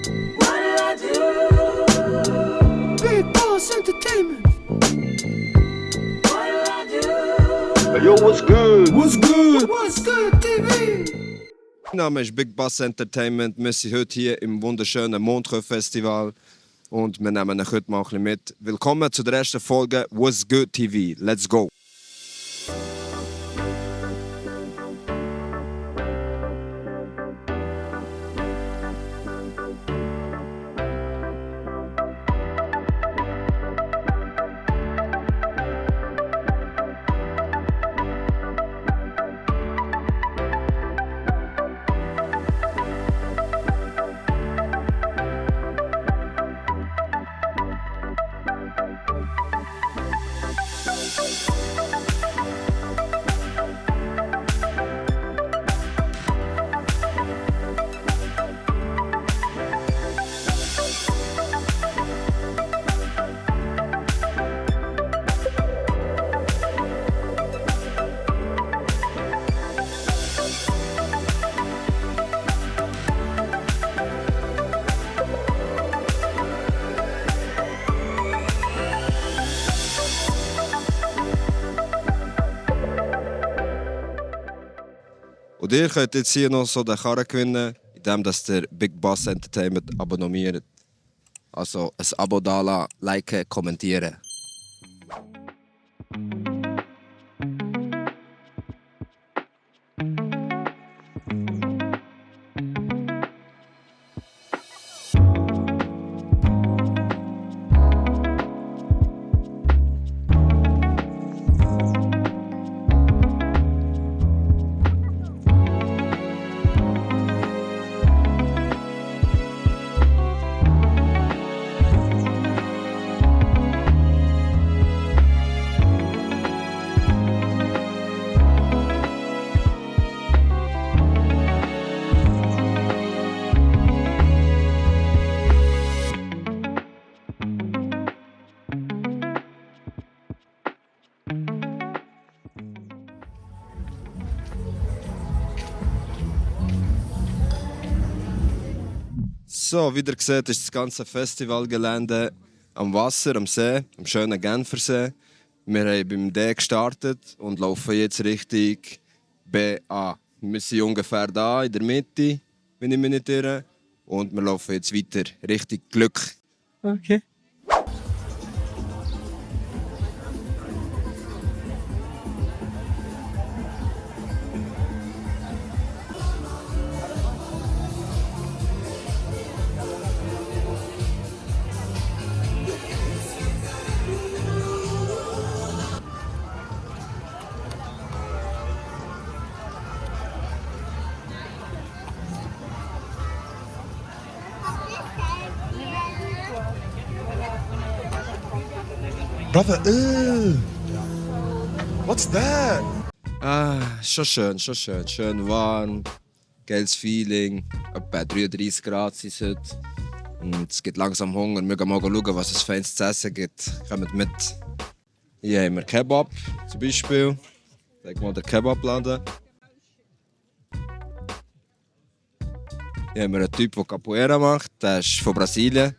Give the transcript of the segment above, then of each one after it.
Big Boss Entertainment. Yo, what's good? What's good? What's good, TV? Mein Name ist Big Bass Entertainment. Wir sind heute hier im wunderschönen Montreux Festival und wir nehmen euch heute mal ein bisschen mit. Willkommen zu der ersten Folge What's Good TV. Let's go! Und ihr könnt jetzt hier noch so den Karren gewinnen, indem ihr Big Bass Entertainment abonniert. Also ein Abo dalassen, liken, kommentieren. So, wie ihr seht, ist das ganze Festivalgelände am Wasser, am See, am schönen Genfersee. Wir haben beim D gestartet und laufen jetzt Richtung BA. Wir sind ungefähr da in der Mitte, wenn ich mich nicht irre. Und wir laufen jetzt weiter Richtung Glück. Okay. Brother, what's that? Ah, schon schön, schon schön. Schön warm, geiles Feeling. Etwa 33 Grad sind es heute. Und es gibt langsam Hunger. Wir gehen mal schauen, was es Feines zu essen gibt. Kommt mit. Hier haben wir Kebab zum Beispiel. Zeig mal den Kebabladen. Hier haben wir einen Typ, der Capoeira macht. Der ist von Brasilien.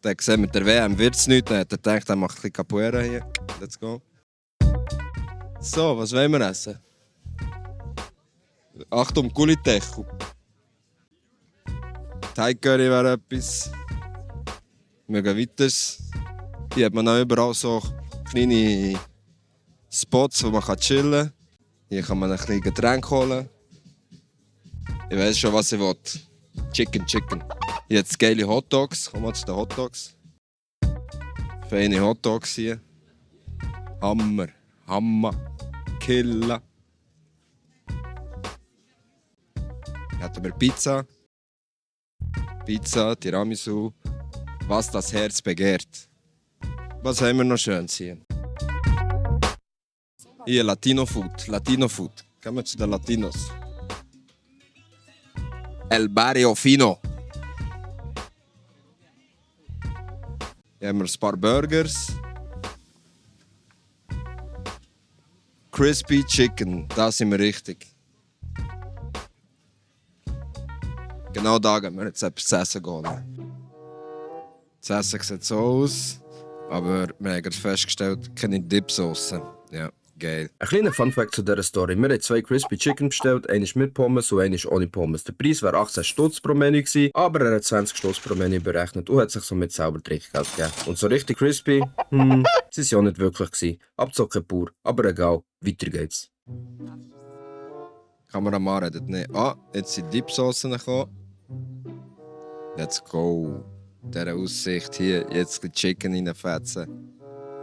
Der hat gesehen, mit der WM wird es nichts. Dann hat er gedacht, er macht ein bisschen Capoeira hier. Let's go. So, was wollen wir essen? Achtung, Kulitechu. Thai Curry wäre etwas. Wir gehen weiter. Hier hat man auch überall so kleine Spots, wo man chillen kann. Hier kann man ein bisschen Getränk holen. Ich weiß schon, was ich will. Chicken. Jetzt geile Hotdogs. Kommen wir zu den Hotdogs. Feine Hotdogs hier. Hammer. Killer. Hier hatten wir Pizza. Tiramisu. Was das Herz begehrt. Was haben wir noch Schönes hier? Hier Latino Food. Kommen wir zu den Latinos. El Barrio Fino. Hier haben wir ein paar Burgers. Crispy Chicken, da sind wir richtig. genau da gehen wir jetzt etwas zu essen holen. Das Essen sieht so aus, aber wir haben gerade festgestellt, keine Dipsauce. Ja, geil. Ein kleiner Funfact zu dieser Story. Wir haben 2 Crispy Chicken bestellt, eine mit Pommes und eine ohne Pommes. Der Preis wäre 18 Stutz pro Menü gewesen, aber er hat 20 Stutz pro Menü berechnet und hat sich somit selber Trickgeld gegeben. Und so richtig crispy, sie sind ja nicht wirklich gewesen. Abzocken pur, aber egal, weiter geht's. Kameramann redet nicht. Ah, jetzt sind die Dipsoßen gekommen. Let's go. Dieser Aussicht hier, jetzt ein Chicken reinfetzen.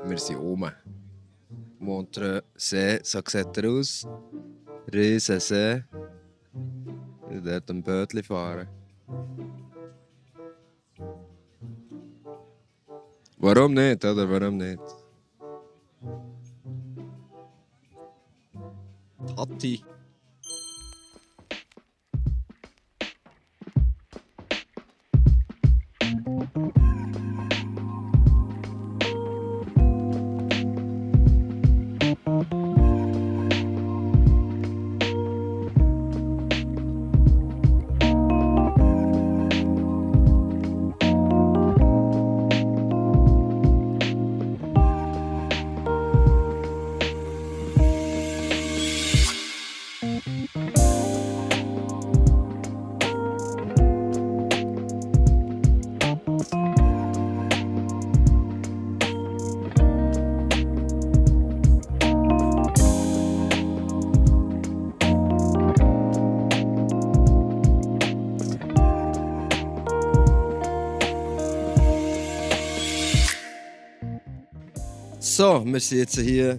Wir sind oben. Montreux See, so sieht er aus. Riesen See. Ich dort ein Bötchen fahren. Warum nicht, oder? Warum nicht? Tati. So, wir sind jetzt hier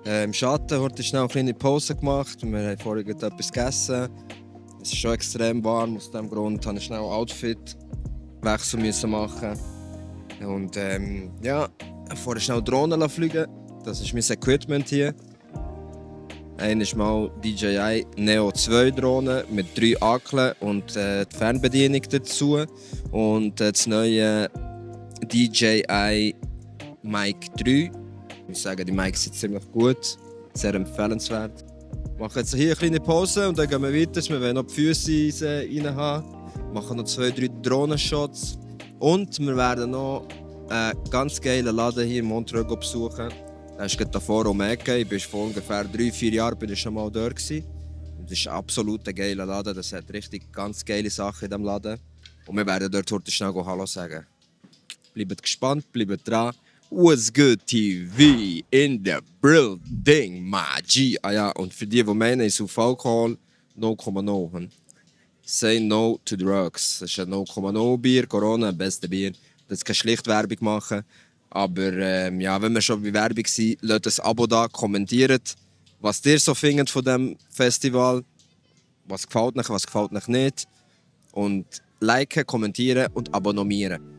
im Schatten. Heute schnell eine kleine Pause gemacht. Wir haben vorhin etwas gegessen. Es ist schon extrem warm. Aus diesem Grund musste ich schnell einen Outfit-Wechsel machen. Und ja, vorher schnell Drohnen fliegen. Das ist mein Equipment hier. Einmal mal DJI Neo 2 Drohne mit 3 Akeln und die Fernbedienung dazu. Und das neue DJI Mic 3. Ich muss sagen, die Mics sind ziemlich gut, sehr empfehlenswert. Wir machen jetzt hier eine kleine Pause und dann gehen wir weiter. Wir wollen noch die Füße rein haben. Wir machen noch 2-3 Drohnenshots. Und wir werden noch einen ganz geilen Laden hier in Montreux besuchen. Der ist gerade davor um die Ecke. Ich bin vor ungefähr 3-4 Jahren bin ich schon mal dort gewesen. Und das ist absolut ein geiler Laden. Das hat richtig ganz geile Sachen in diesem Laden. Und wir werden dort heute schnell Hallo sagen. Bleibt gespannt, bleibt dran. What's good TV in the building, my G. Ah ja, und für die meinen, ist auf Alkohol 0,0. Say no to drugs. Das ist ein 0,0 Bier, Corona, beste Bier. Das kann schlicht Werbung machen. Aber ja, wenn wir schon bei Werbung sind, lasst ein Abo da, kommentiert, was ihr so findet von diesem Festival. Was gefällt euch, was gefällt euch nicht. Und liken, kommentieren und abonnieren.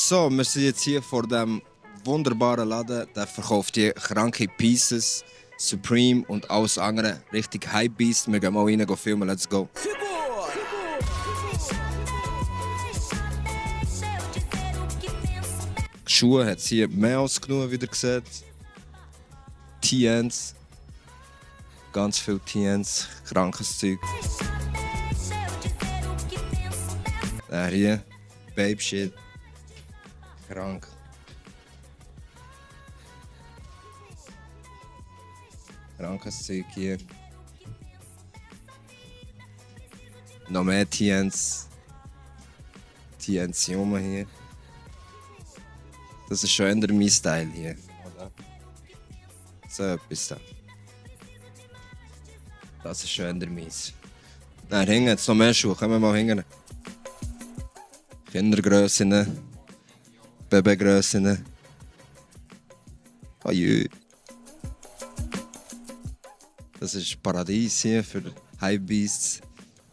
So, wir sind jetzt hier vor dem wunderbaren Laden. Der verkauft hier kranke Pieces, Supreme und alles andere. Richtig Hypebeast. Wir gehen mal rein, filmen, let's go. Schuhe hat es hier mehr als genug, wie ihr seht. TNs. Ganz viel TNs, krankes Zeug. Hier, Babe Shit. Krank. Krankes Zeug hier. Noch mehr TNs. TNs Junge hier. Das ist schon eher mein Style hier. So etwas da. Das ist schön der Mies. Dann hinten jetzt noch mehr Schuhe. Kommen wir mal hinten. Kindergrössinnen. Babygrössinnen. Ajö. Das ist Paradies hier für Hypebeasts.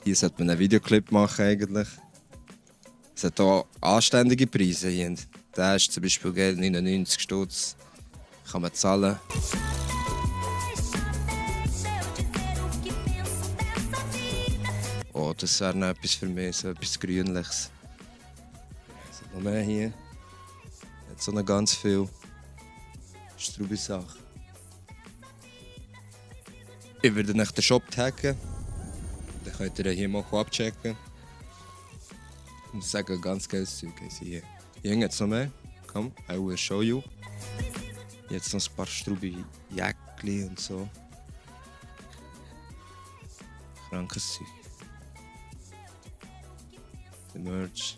Hier sollte man einen Videoclip machen eigentlich. Es hat hier anständige Preise hier. Der ist zum Beispiel Geld 99 Stutz. Kann man zahlen. Oh, das wäre noch etwas für mich, so etwas Grünliches. Es hat noch mehr hier. Hat so noch ganz viel Strubi-Sachen. Ich würde nach den Shop taggen. Dann könnt ihr hier mal abchecken. Ich muss sagen, ganz geiles Zeug haben sie hier. Hier jetzt noch mehr. Komm, I will show you. Jetzt noch ein paar Strubi-Jäckli und so. Krankes Zeug. Der Merch.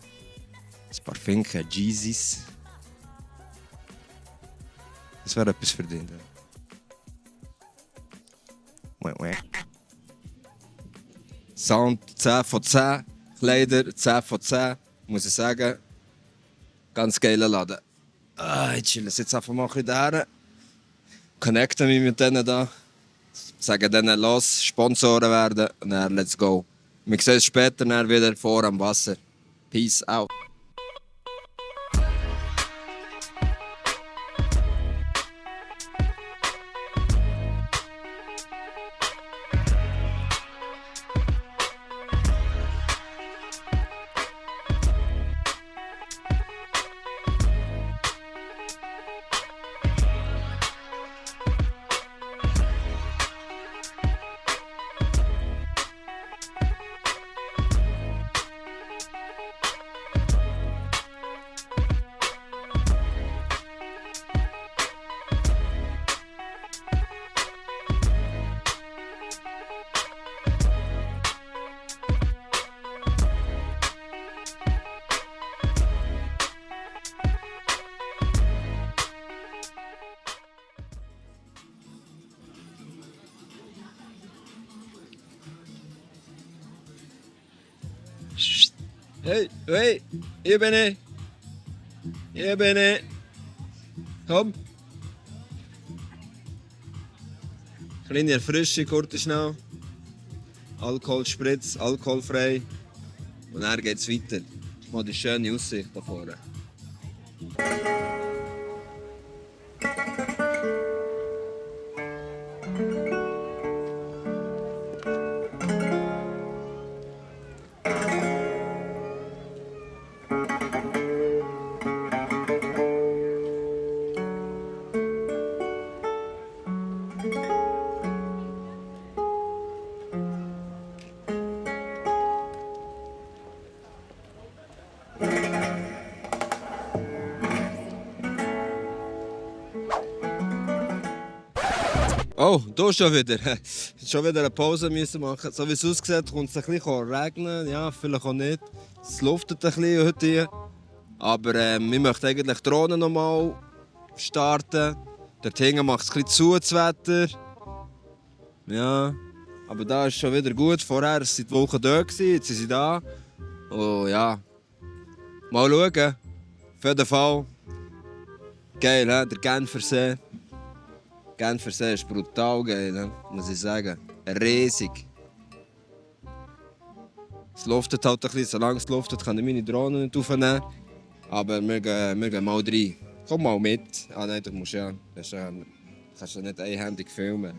Ein paar Finken, Jeezys. Das wäre etwas für dich. Sound 10 von 10. Kleider 10 von 10. Muss ich sagen. Ganz geiler Laden. Ich chill jetzt einfach mal ein bisschen daher. Connecten mich mit denen da. Sagen denen, los, Sponsoren werden. Und dann let's go. Wir sehen uns später dann wieder vor am Wasser. Peace out. Hey, hey, hier bin ich. Hier bin ich. Komm. Kleine Erfrischung, kurz schnell. Alkoholspritz, alkoholfrei. Und dann geht's weiter. Mal die schöne Aussicht da vorne. Oh, da schon wieder. Schon wieder eine Pause müssen machen. So wie es aussieht, kommt es ein bisschen regnen. Ja, vielleicht auch nicht. Es luftet ein bisschen heute hier. Aber wir möchten eigentlich die Drohne noch mal starten. Dort hinten macht es ein bisschen zu, das Wetter. Ja, aber da ist schon wieder gut. Vorher waren sie die Woche da, jetzt sind sie da. Oh ja. Mal schauen. Auf jeden Fall. Geil, he? Der Genfersee. Genfersee ist brutal geil, muss ich sagen. Riesig. Es luftet halt ein bisschen, solange es luftet, kann ich meine Drohne nicht aufnehmen. Aber wir gehen mal rein. Komm mal mit. Ah nein, du musst ja. Du kannst ja nicht einhändig filmen.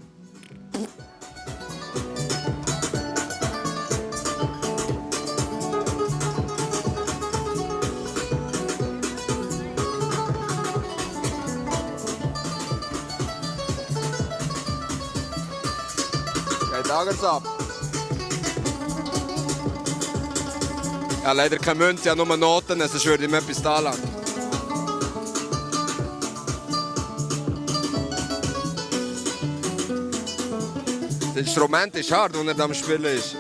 Lagers ab. Ja, leider keine Münze, ja nur Noten, sonst würde ich mir etwas da lassen. Das Instrument ist hart, wenn er am Spielen ist.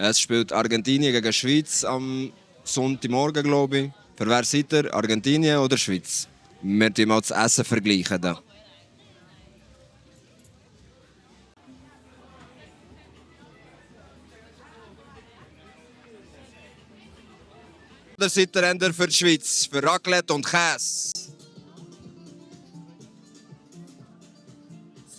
Es spielt Argentinien gegen Schweiz am Sonntagmorgen, glaube ich. Für wer seid ihr? Argentinien oder Schweiz? Wir vergleichen mal das Essen vergleichen. Da. Oder seid ihr eher für die Schweiz? Für Raclette und Käse?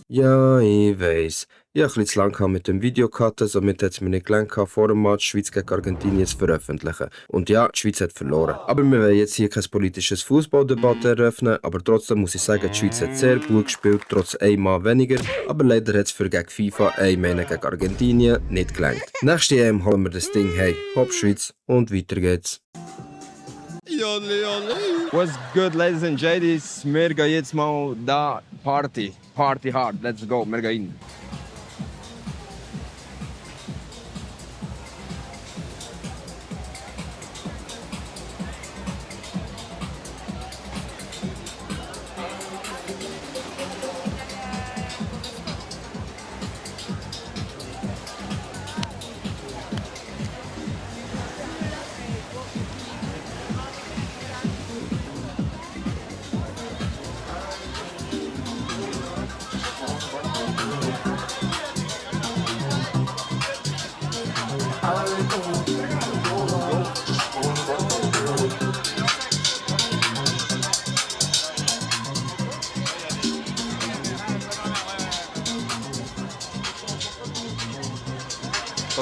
Ja, ich weiss. Ich hatte ein bisschen zu lange mit dem Video cutten, somit hat es mir nicht gelangt, vor dem Match Schweiz gegen Argentinien zu veröffentlichen. Und ja, die Schweiz hat verloren. Aber wir wollen jetzt hier kein politisches Fußballdebatte eröffnen, aber trotzdem muss ich sagen, die Schweiz hat sehr gut gespielt, trotz einmal weniger. Aber leider hat es für gegen FIFA, meine gegen Argentinien, nicht gelangt. Nächste EM holen wir das Ding, hey, hopp Schweiz und weiter geht's. Jolli, jolli. What's good, ladies and ladies? Wir gehen jetzt mal da Party. Party hard, let's go, wir gehen rein.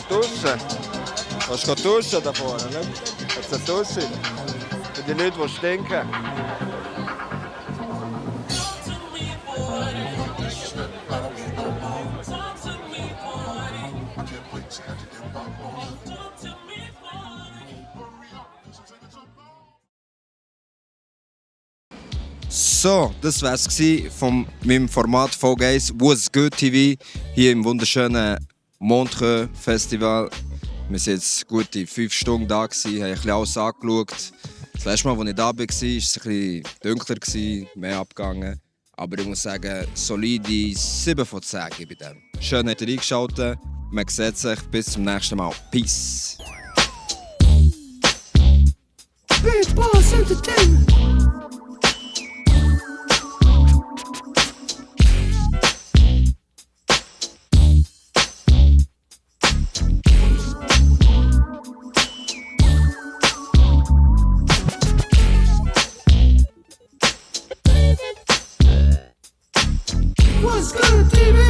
Duschen. Willst du duschen da vorne, ne? Jetzt eine Dusche. Für die Leute, die stinken. So, das war es von meinem Format V-Guys What's Good TV hier im wunderschönen Montreux Festival. Wir waren jetzt gute 5 Stunden da, haben ein bisschen alles angeschaut. Das letzte Mal, als ich da war, war es ein bisschen dunkler, mehr abgegangen. Aber ich muss sagen, solide 7 von 10 gebe ich dem. Schön, dass ihr eingeschaltet. Man sieht sich. Bis zum nächsten Mal. Peace. Big Boss Entertainment. What's good, TV?